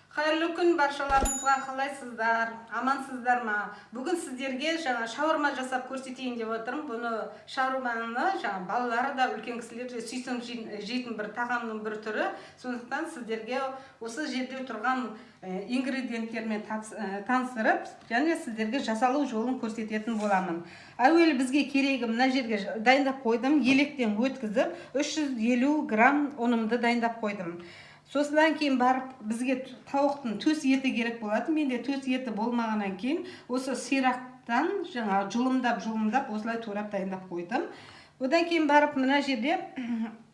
Қайырлы күн баршаларыңызға! Қалайсыздар, амансыздар ма? Бүгін сіздерге жаңа шаурма жасап көрсетейін деп отырмын. Бұны, шаурманы, жаңа балалары да, үлкен кісілер де сүйсініп жейтін бір тағамның бір түрі. Сондықтан сіздерге осы жерде тұрған ингредиенттермен таныстырып және сіздерге жасалу жолын көрсететін боламын. Әуелі бізге керегі, мына жерге дайындап қойдым, електен өткізіп 350 грамм ұнымды дайындап қойдым. Содан кейін барып бізге тауықтың төс еті керек болады. Менде төс еті болмағаннан кейін осы сирақтан жаңа жұлымдап жұлымдап осылай турап дайындап қойдым. Одан кейін барып мына жерде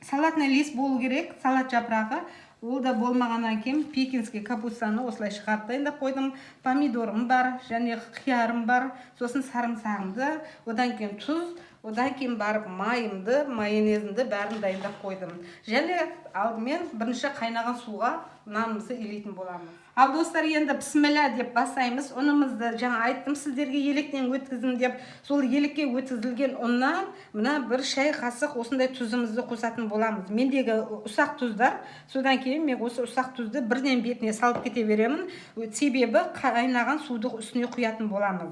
салатный лист болу керек, салат жапырағы. Ол да болмағаннан кейін пекинский капустаны осылай шығарып дайындап қойдым. Помидорым бар және қиярым бар, сосын сарымсағымды, одан кейін тұз, одан кейін барып майымды, майонезімді, бәрін дайындап қойдым. Және алдымен бірінші қайнаған суға нанымызды илейтін боламыз. Ал, достар, енді бісміллә деп бастаймыз. Ұнымызды жаңа айттым сіздерге, електен өткіздім деп. Сол елекке өткізілген ұннан мына бір шай қасық осындай тұзымызды қосатын боламыз. Мендегі ұсақ тұздар. Содан кейін мен осы ұсақ тұзды бірден бетіне салып кете беремін, себебі қайнаған суды үстіне құятын боламыз.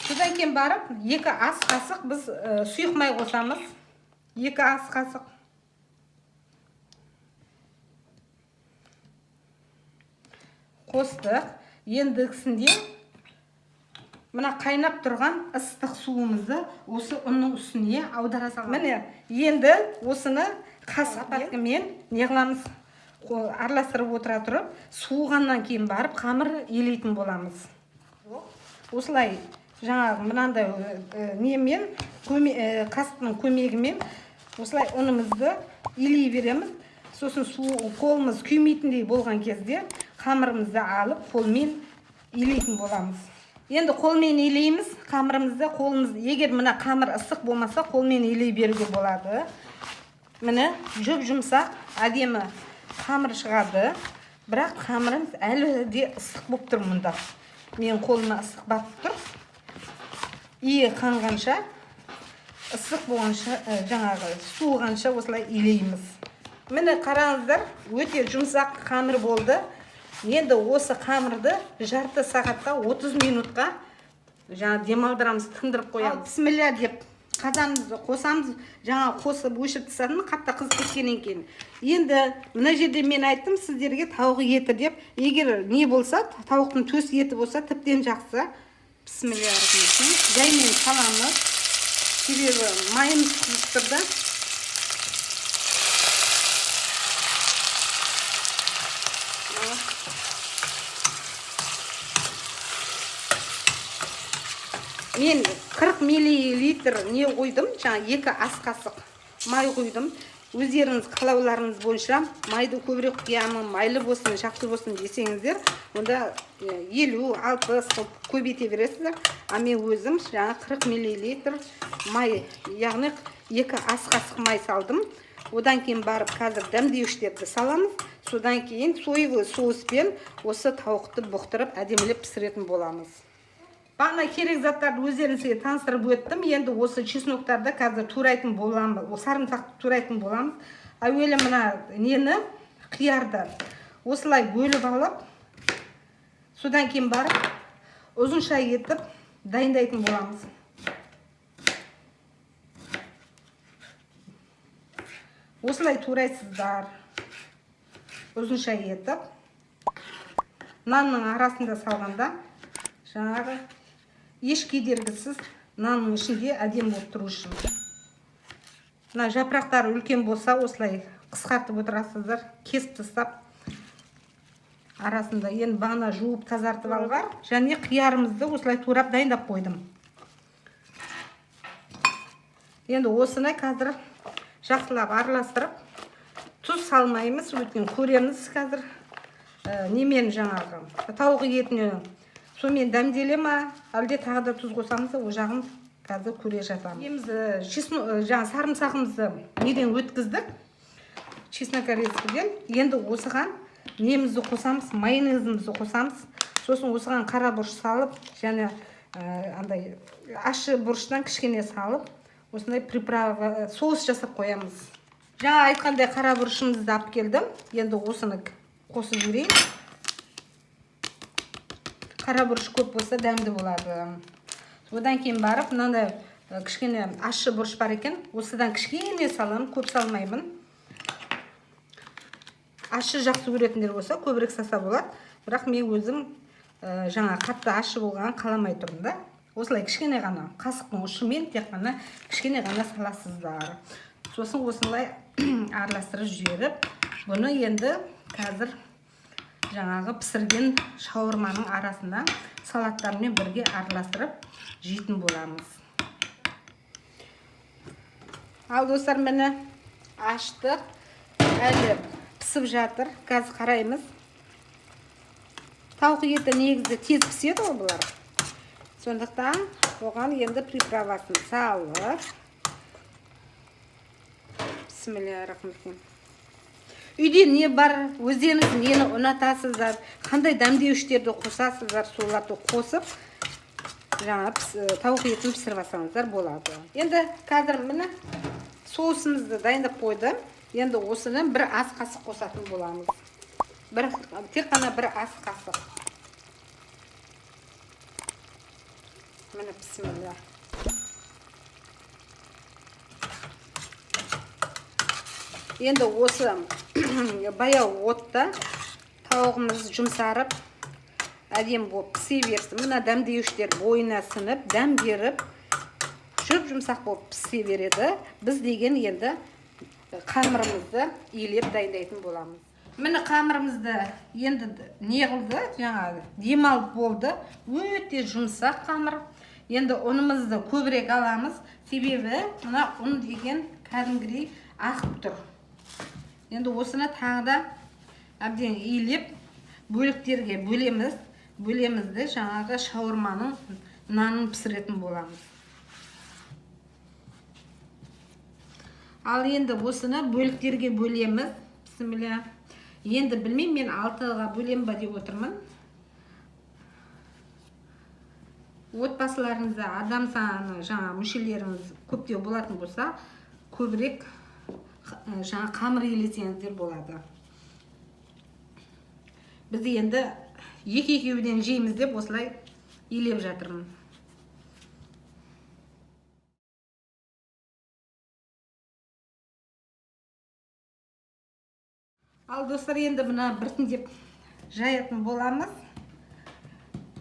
Содан кейін барып 2 ас қасық біз сұйық май қосамыз, 2 ас қасық. Қостық. Ендігісінде мына қайнап тұрған ыстық суымызды осы ұнның үстіне аудара саламыз. Міне, енді осыны қасықпен не қыламыз, араластырып отыра тұрып, суығаннан кейін барып қамыр илейтін боламыз. Осылай жаңағы мынандай немен, қасықтың көмегімен осылай ұнымызды илей береміз. Сосын су қолымыз күймейтіндей болған кезде қамырымызды алып қолмен илейтін боламыз. Енді қолмен илейміз қамырымызды. Қолымыз, егер мына қамыр ыстық болмаса, қолмен илей беруге болады. Міне, жұп жұмсақ әдемі қамыр шығады, бірақ қамырымыз әлі де ыстық болып тұр. Мұнда менің қолыма ыстық батып тұр. Иі қанғанша, ыстық болғанша, жаңағы суығанша осылай илейміз. Міне, қараңыздар, өте жұмсақ қамыр болды. Енді осы қамырды жарты сағатқа, 30 минутқа жаңа демалдырамыз, тындырып қоямыз. Бісміллә деп қазанымызды қосамыз. Жаңа қосып өшіріп тастадым, қатты қызып кеткеннен кейін. Енді мына жерде мен айттым сіздерге тауық еті деп. Егер не болса, тауықтың төс еті болса, тіптен жақсы. Бісміллә, жаймен саламыз, себебі майымыз қызып тұр да. Мен 40 миллилитр не қойдым, жаңа 2 ас қасық май құйдым. Өздеріңіз қалауларыңыз бойынша майды көбірек құямын, майлы болсын, жақсы болсын десеңіздер, онда 50-60 қылып көбейте бересіздер. А мен өзім жаңа 40 миллилитр май, яғни 2 ас қасық май салдым. Одан кейін барып қазір дәмдеуіштерді саламыз. Содан кейін соевый соуспен осы тауықты бұқтырып, әдемілеп пісіретін боламыз. Бағана керек заттарды өздеріңізге таныстырып өттім. Енді осы чесноктарды қазір турайтын боламыз, сарымсақты турайтын боламыз. Әуелі мына нені, қиярды осылай бөліп алып, содан кейін барып ұзынша етіп дайындайтын боламыз. Осылай турайсыздар ұзынша етіп. Нанның арасында салғанда жаңағы еш кедергісіз нанның ішінде әдемі болып тұру үшін. Мына жапырақтары үлкен болса, осылай қысқартып отырасыздар, кесіп тастап арасында. Енді бағана жуып тазартып алған және қиярымызды осылай турап дайындап қойдым. Енді осыны қазір жақсылап араластырып, тұз салмаймыз, өйткені көреміз қазір, немен, жаңағы тауық етіне сонымен дәмделе ма, әлде тағы да тұз қосамыз ба, ол жағын қазір көре жатамыз. Немізді, жаңа сарымсағымызды неден өткіздік, чеснокорезкіден. Енді осыған немізді қосамыз, майонезімізді қосамыз. Сосын осыған қара бұрыш салып және андай ащы бұрыштан кішкене салып, осындай приправа, соус жасап қоямыз. Жаңа айтқандай, қара бұрышымызды алып келдім. Енді осыны қосып жіберейін. Қара бұрыш көп болса дәмді болады. Одан кейін барып мынандай кішкене ащы бұрыш бар екен, осыдан кішкене саламын, көп салмаймын. Ащы жақсы көретіндер болса көбірек салса болады, бірақ мен өзім жаңа қатты ащы болғанын қаламай тұрмын да. Осылай кішкене ғана қасықтың ұшымен тек қана кішкене ғана саласыздар. Сосын осылай араластырып жіберіп, бұны енді қазір жаңағы пісірген шаурманың арасына салаттармен бірге араластырып жейтін боламыз. Ал достар, міне аштық, әлі пісіп жатыр. Қазір қараймыз. Тауық еті негізі тез піседі ғой бұлар. Сондықтан оған енді приправасын салып, бисмиллахиррахманиррахим. Үйде не бар, өздеріңіз нені ұнатасыздар, қандай дәмдеуіштерді қосасыздар, соларды қосып жаңа тауық етін пісіріп алсаңыздар болады. Енді қазір міне соусымызды дайындап қойдым. Енді осыны бір ас қасық қосатын боламыз. Тек қана бір ас қасық. Міне бисмилля. Енді осы баяу отта тауығымыз жұмсарып, әдемі болып пісе берсін. Мына дәмдеуіштер бойына сіңіп, дәм беріп, жұп-жұмсақ болып пісе береді. Біз деген енді қамырымызды илеп дайындайтын боламыз. Міне қамырымызды енді не қылды, жаңағы демалып болды. Өте жұмсақ қамыр. Енді ұнымызды көбірек аламыз, себебі мына ұн деген кәдімгідей ағып тұр. Енді осыны тағы да әбден илеп бөліктерге бөлеміз. Бөлеміз де жаңағы шаурманың нанын пісіретін боламыз. Ал енді осыны бөліктерге бөлеміз. Бісміллә. Енді білмеймін, мен 6-ға бөлем ба деп отырмын. Отбасыларыңызда адам саны, жаңа мүшелеріңіз көптеу болатын болса, көбірек жаңа қамыр илесеңіздер болады. Біз енді екі-екеуден жейміз деп осылай илеп жатырмын. Ал достар, енді мына біртіндеп жаятын боламыз.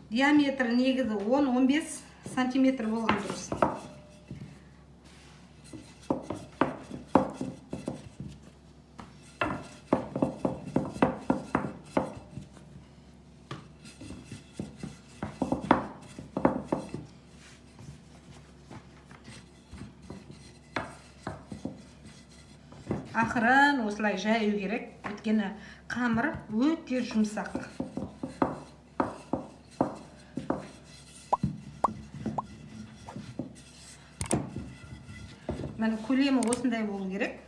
Диаметрі негізі 10-15 сантиметр болған дұрыс. Ақырын осылай жаю керек, өйткені қамыр өте жұмсақ. Міне көлемі осындай болу керек.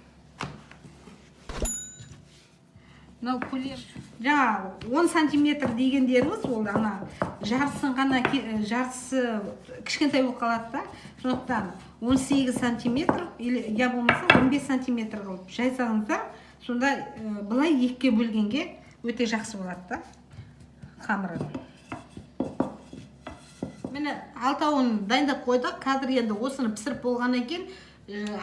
Мынау көлем жаңа 10 сантиметр дегендеріңіз, ол ана жартысын ғана жартысы кішкентай болып қалады да. Сондықтан 18 сантиметр или я болмаса 15 сантиметр қылып жайсаңыздар, сонда былай екіге бөлгенге өте жақсы болады да қамыры. Міне алтауын дайындап қойдық. Қазір енді осыны пісіріп болғаннан кейін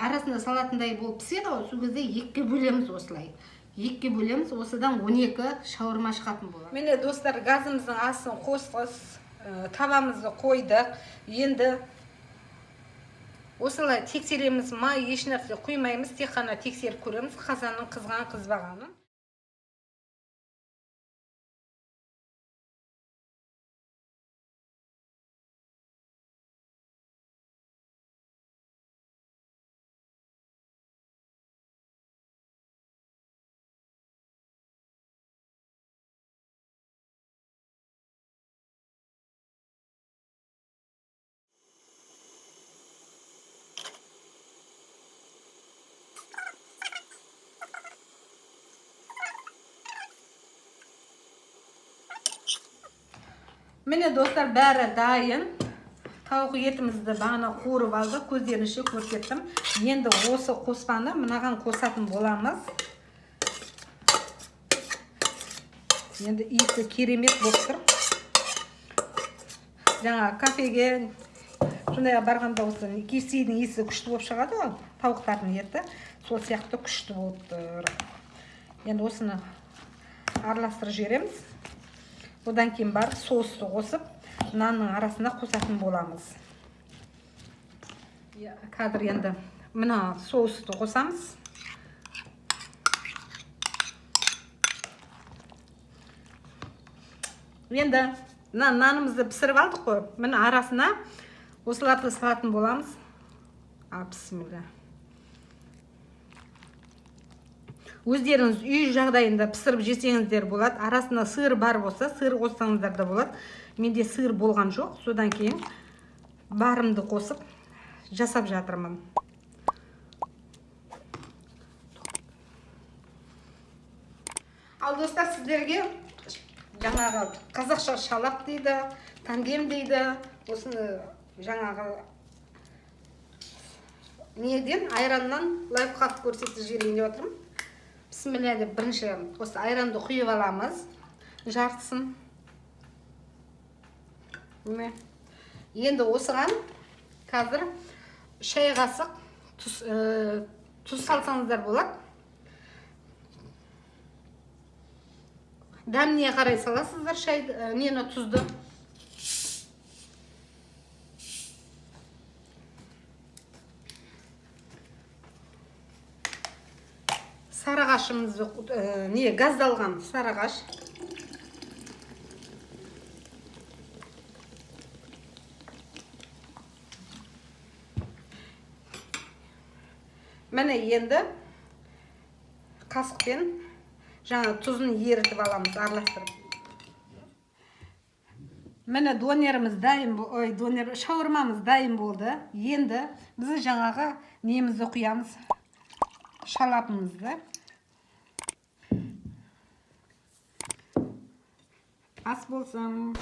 арасына салатындай болып піседі ғой, сол кезде екіге бөлеміз осылай. Екіге бөлеміз, осыдан 12 шаурма шығатын болады. Міне достар, газымыздың астын қостық, табамызды қойдық. Енді осылай тексереміз, май ешнәрсе құймаймыз, тек қана тексеріп көреміз қазанның қызған қызбағанын. Міне достар, бәрі дайын. Тауық етімізді бағана қуырып алдық, көздерінше көрсеттім. Енді осы қоспаны мынаған қосатын боламыз. Енді иісі керемет болып тұр. Жаңа кафеге, сондайға барғанда осы KFC-дің иісі күшті болып шығады ғой, тауықтардың еті сол сияқты күшті болып тұр. Енді осыны араластырып жібереміз. Одан кейін барып соусты қосып, нанның арасына қосатын боламыз. Қазір енді мына соусты қосамыз. Енді мына нанымызды пісіріп алдық қой, міне, арасына осыларды салатын боламыз. А, бісміллә. Өздеріңіз үй жағдайында пісіріп жесеңіздер болады. Арасына сыр бар болса, сыр қоссаңыздар да болады. Менде сыр болған жоқ, содан кейін барымды қосып жасап жатырмын. Ал, достар, сіздерге жаңағы қазақша шалап дейді, тангем дейді, осыны жаңағы неден, айраннан лайфхак көрсетіп жіберейін деп отырмын. Бісміллә деп бірінші осы айранды құйып аламыз, жартысын. Міне, енді осыған қазір шай қасық тұз, тұз салсаңыздар болады. Дәміне қарай саласыздар шай, нені, тұзды. Сарыағашымызды, не, газдалған сарыағаш. Міне, енді қасықпен жаңа тұзын ерітіп аламыз, араластырып. Міне, донеріміз дайын, ой, донер, шаурмамыз дайын болды. Енді біз жаңағы немізді құямыз, шалапымызды. Ас болсын.